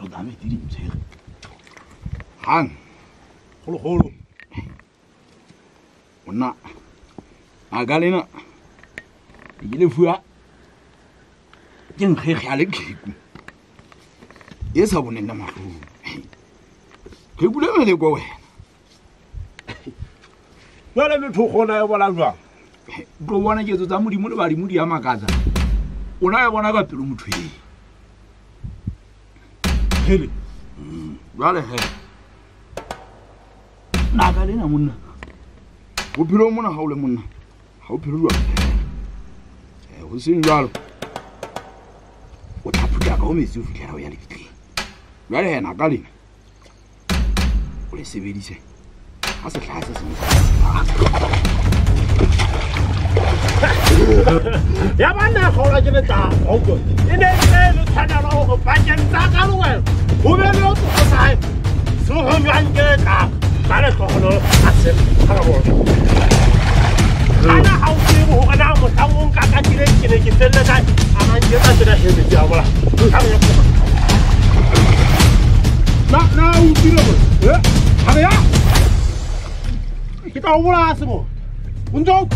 Thota metsi di ntshwere. Hang. Kgolokgolo. Monna, a ka lena ke le fua ke nkgekge a le kgeku e sa boneng le mahlong. Kgeku le meleko wena. Jale motho o kgona e bona jwang? O tlo bona ketso tsa Modimo le badimo di a makatsa. O na e bona ka pelo motho e. Hele. Jwale he. Naka lena monna. Bophelong mona ha o le monna, ha o phele jwalo. Ho seng jwalo. O tla phutha ka o metsi o fihlela o ya lebitleng. Jwale he naka lena. O le sebedise. Ha sehlaha se seng. Ya banna kgaolwa ke letlalo ga utlwa e ne e le tshwanelo gore pakeng tsa ka le wena go be le o tsogosae segonyang ke letlalo ka letlhogonolo a se ga bona kana ga o tsebe gore na motlhang o nka katileng ke ne ke feleletsa a manketsa tsena helmete ya bola na na o utlwile gore e ga re ya ke tla o bolaya sebo o ntse o